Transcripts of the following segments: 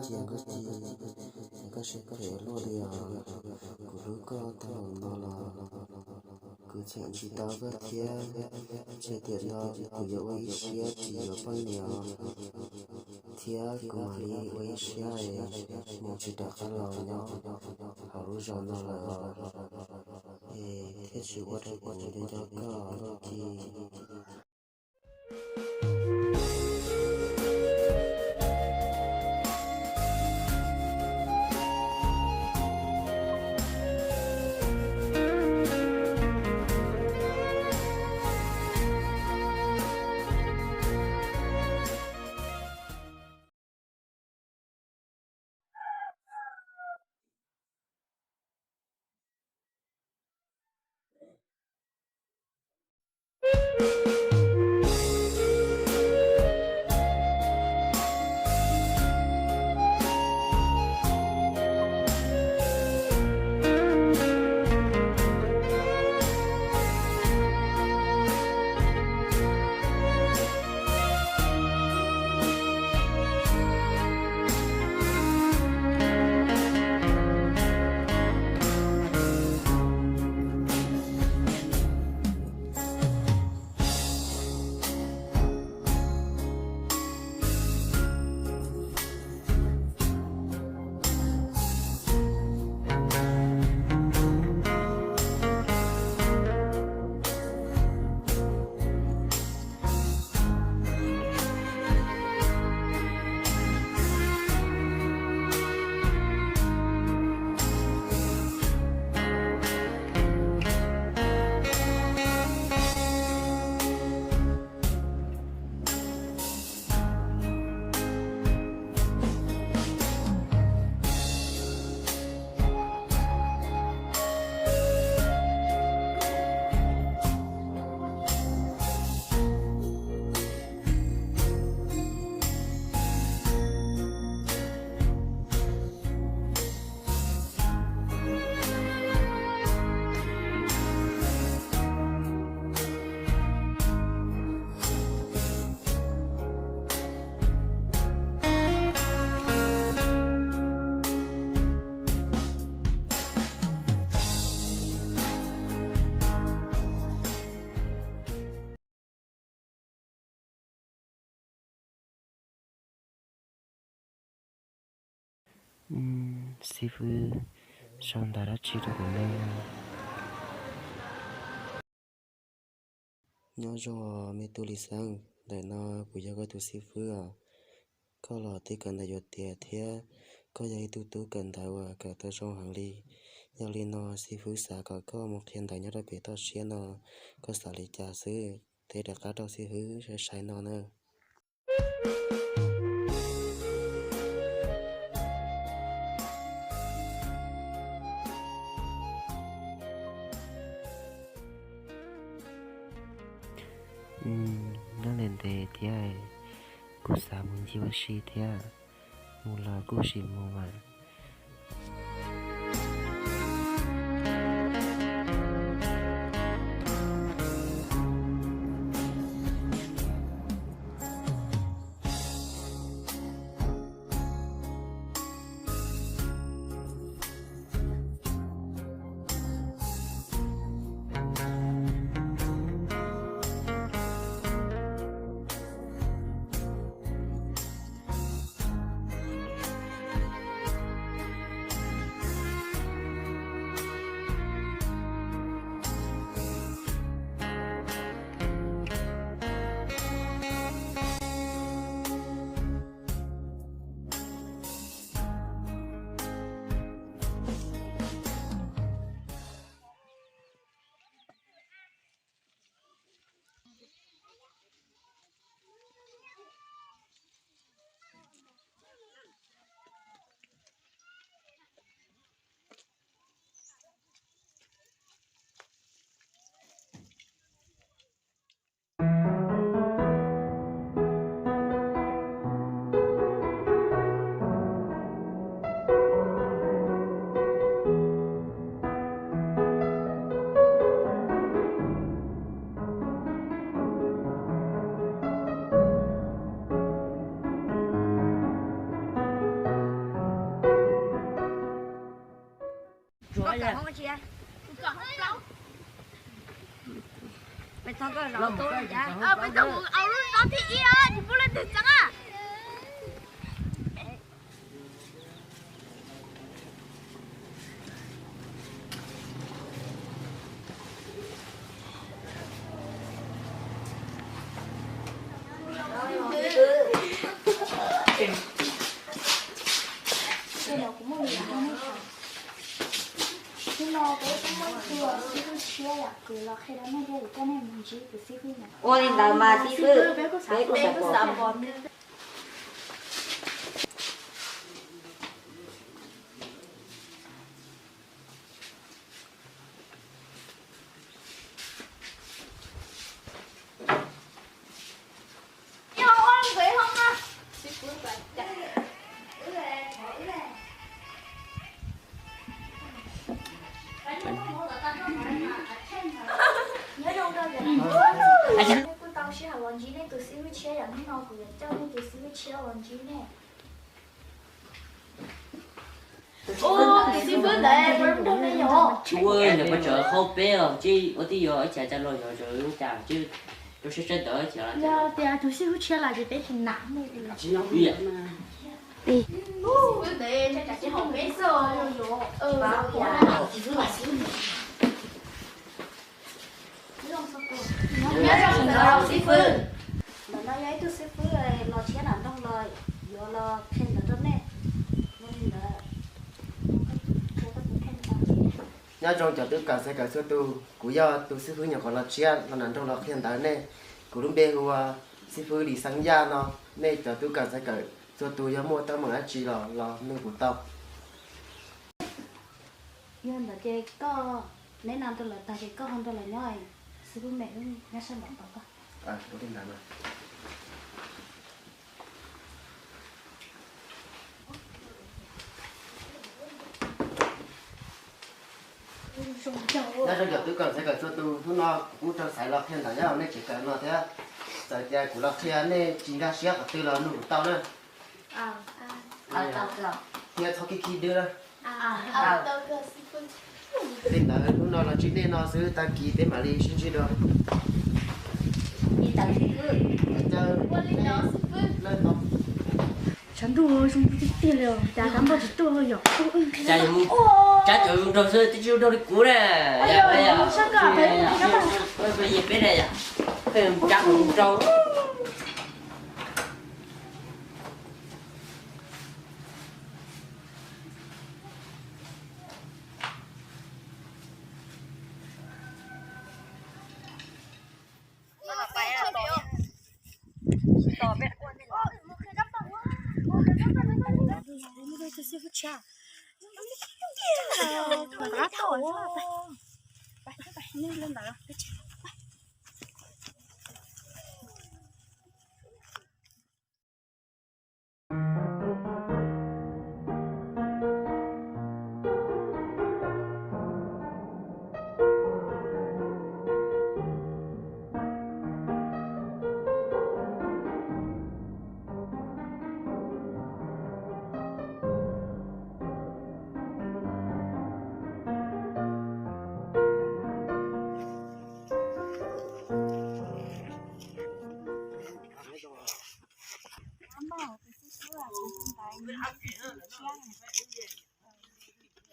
cia koj ci, es koj siab phem luaj li os. Kuv hlub koj tag npaum no los kuv cheem tsis tau koj thiab. Ntshe tiam no kuv yuav ua ib siab tsis yuav poj niam thiab kuv mam li ua ib siab es mus tsis rov qab los nyob hauv lub zos no lawm os. Es thiaj tsis ua rau kuv nco nco koj koj ci. Xib fwb sau ntawv dab tsi rau kuv ne? Nyob zoo me tub Lis Xeeb, ntawm no kuv yog koj tus xib fwb os. Koj los twb kawm ntawv yuav tiav thiab koj yog ib tug tub kawm ntawv uas kawm tau zoo heev li. Yog li no xib fwb xav kom koj mus qhia ntawv nyob rau pem toj siab no, koj xav li cas xwb? Teb rov qab rau xib fwb sai sai no na. Nyob ntev ntev thiab, kuv xav mus ncig ua si thiab, mus los kuj sim mus mas. Peb txhob koj zaum tuaj cas. Peb txhob mus au lub zos thib ib, tsis pub leej twg txeeb. Ua li ntawd mas xib fwb, peb kuj xav pom. Kuj tau sij hawm los ntsib nej tus xib hwb tshiab, yog hnub no kuv yuav coj nej tus xib hwb tshiab los ntsib nej. Tus xib fwb ntawd puas nrog nej yos? Tsis ua, nws puas tsawg hauv peb os, ua tib yog ib cas cas los yog tsis ua cas, rau siab sawv daws ib cas. Yog tias tus xib hwb tshiab los ces peb tsis nam nej li. Xib fwb ntawd tsam tsis hauv peb xwb. Nyob zoo ntawd xib fwb. Ntawm no yog ib tug xib fwb los tshiab nram nroog los yuav los qhia ntawv rau nej. Nyob zoo cov tub kawm xaiv kawm txhua tus, kuv yog tus xib fwb nyuam qhuav los tshiab los nram nroog los qhia ntawv nej. Kuv lub npe hu ua xib fwb Lis Xeeb Yaj no. Nej cov tub kawm xaiv kawm txhua tus yog muaj teeb meem dab tsi los los nug kuv tau. Yog ntawd ces koj, neb nab rau lawv tag ces koj ho nrog lawv nyob, xib fwb me wb nyob sab nraud tos koj. Nyob zoo cov tub kawm xaiv kawm txhua tus, hnub no kuv kuj raug xaiv los qhia ntawv nyob hauv nej tsev kawm no thiab. Txawm tias kuv los qhia nej tsis nkag siab qhov twg los nug kuv tau na. Thiab txhob khib khib dwb na. Li ntawd hnub no los ntsib nej no xwb, tag kis peb mam li sib ntsib dua. Tshav ntuj zoo tiag tiag li os, cas kab npauj tsis tuaj yom. Cas yuav mus tsab cov zoo nraug xwb, twb tsis zoo nraug li kuv na. Peb na yom, peb mus tsab cov zoo nraug.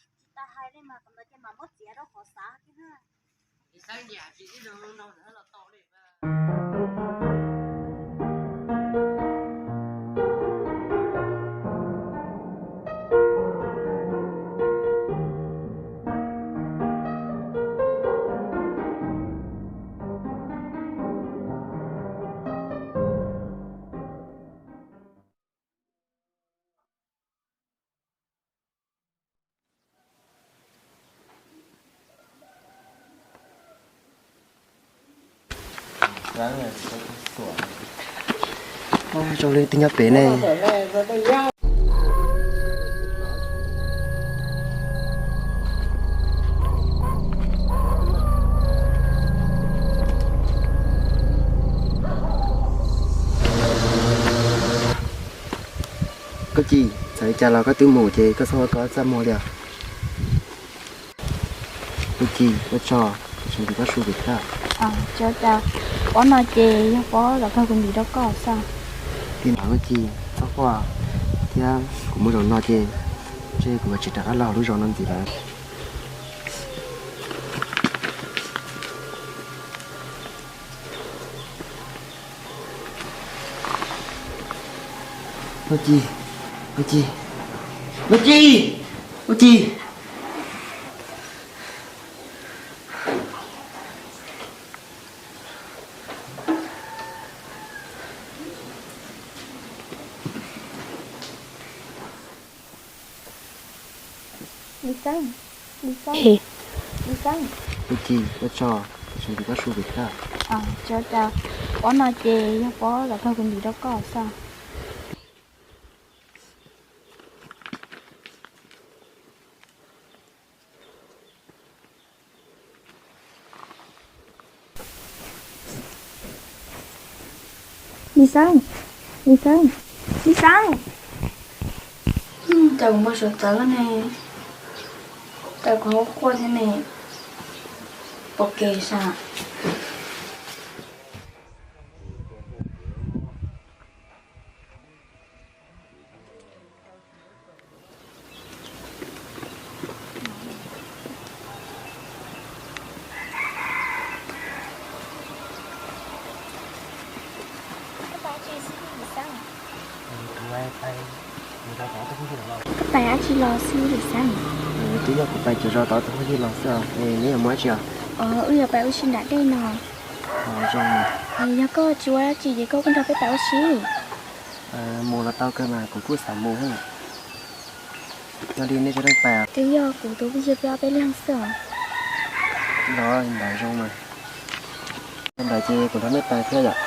Tsis tau hais li mas kom ntawd ces mam muab txiav rau qhov xav kiag na. Zoo li twb nyob pem ne. Koj Ci, txawm li cas los koj twb mus ces koj txhob ua koj txaj muag li os. Nuj Ci, ua tsaug, kuv tseem ntim koj su tim thiab. Pob no ces yog pob los kawg kuv ntim rau koj xwb. Tim no Nuj Ci, txhob quaj, thiab kuv mus zaum no ces ntshe kuv yuav tsis rov qab los hauv lub zos no ntxiv lawm. Nuj Ci, Nuj Ci, Nuj Ci, Nuj Ci. Lis Xeeb, Lis Xeeb, Lis Xeeb. Nuj Ci, ua tsaug, kuv tseem ntim koj su tim thiab. Pob no ces yog pob los kawg kuv ntim rau koj xwb. Lis Xeeb, Lis Xeeb, Lis Xeeb. Cas kuv npau suav txawv ne, cas kuv ho quaj thiab ne, pom kev sav. Koj pais dab tsi los xwb Lis Xeeb? Twb yog kuv pais cuav zos tod tus phooj ywg los xwb os, neb yuav mus dab tsi os? Wb yuav pais ua si nram dej no. Zoo, yog koj tsis ua dab tsi ces koj kuj nrog peb pais ua si. Mus los tau kawg mas, kuv kuj xav mus thiab. Yog li nej puas leej pais? Twb yog kuv tus phooj ywg peb ob peb leeg xwb os. Los ntawd zoo mas. Ntawd ces kuv nrog nej pais thiab yom.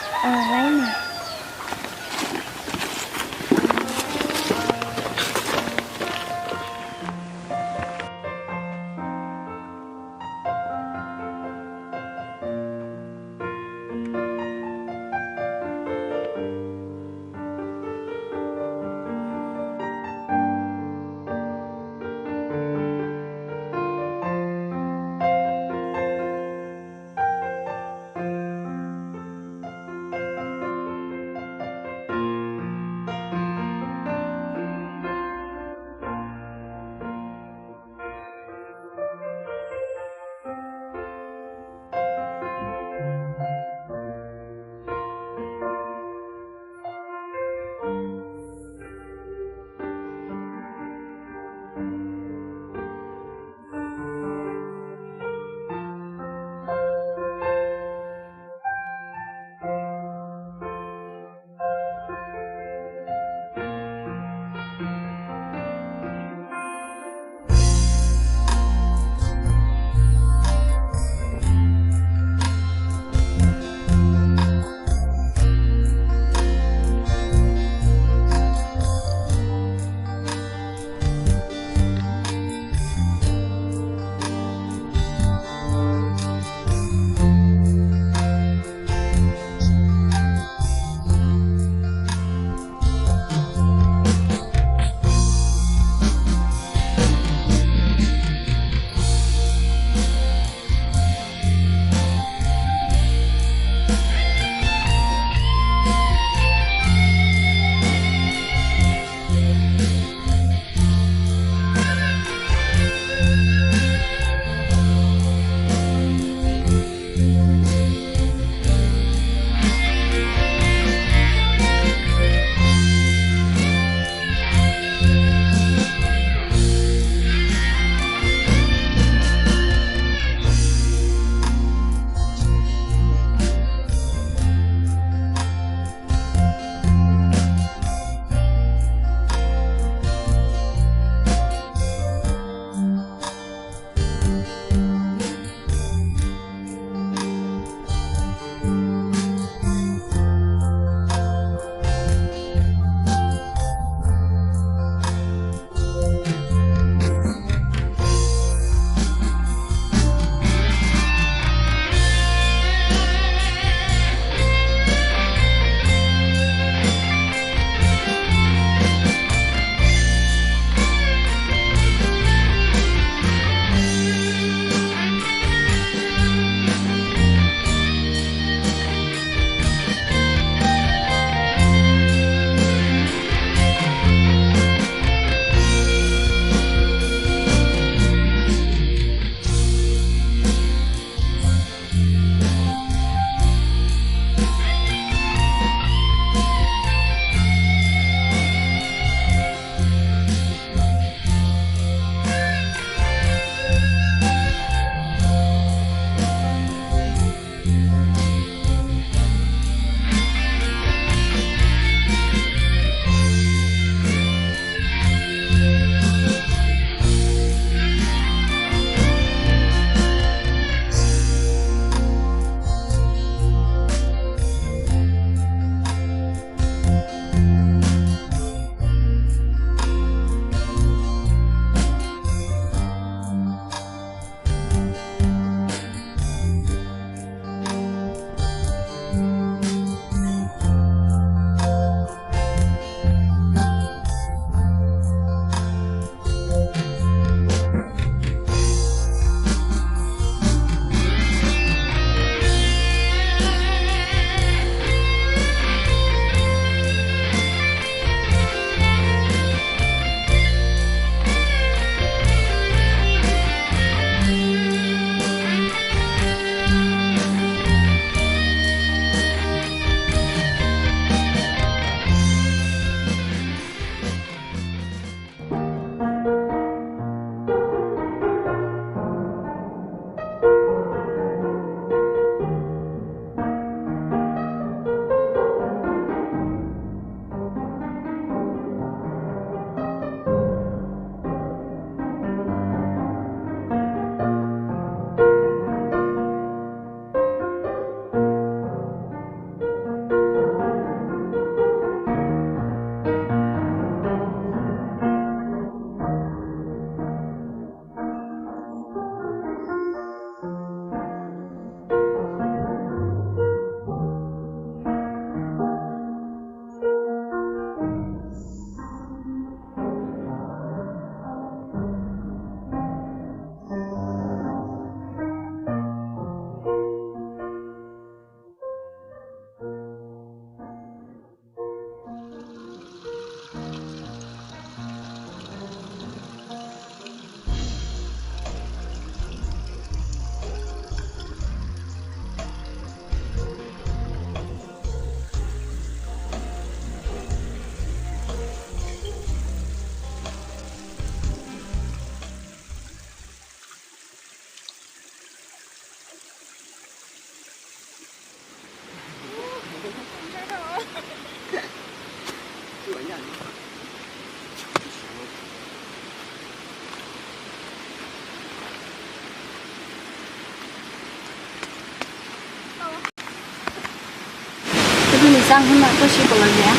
Xab hnub no tuaj si puas lom zem?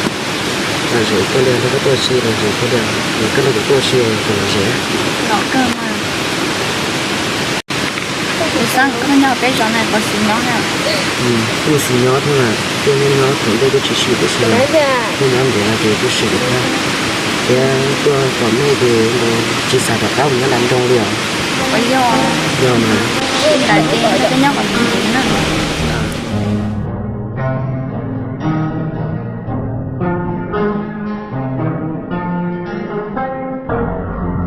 Lom zem kawg li, koj tuaj si lom zem kawg li, koj nrog kuv tuaj si puas lom zem? Lom kawg mas. Tus Xab, koj nyob peb zos no puas xis nyob na? Kuj xis nyob thiab mas, tuaj nyob nyob thaum ntej tuaj tsis sib pum xwb, tuaj nyob ntev no ces tuaj sib pum thiab. Thiab tuaj pom nej ces tsis xav rov qab mus nyob nram nroog li os. Yog mas. Nram ces koj nyob kom ntev ntev na.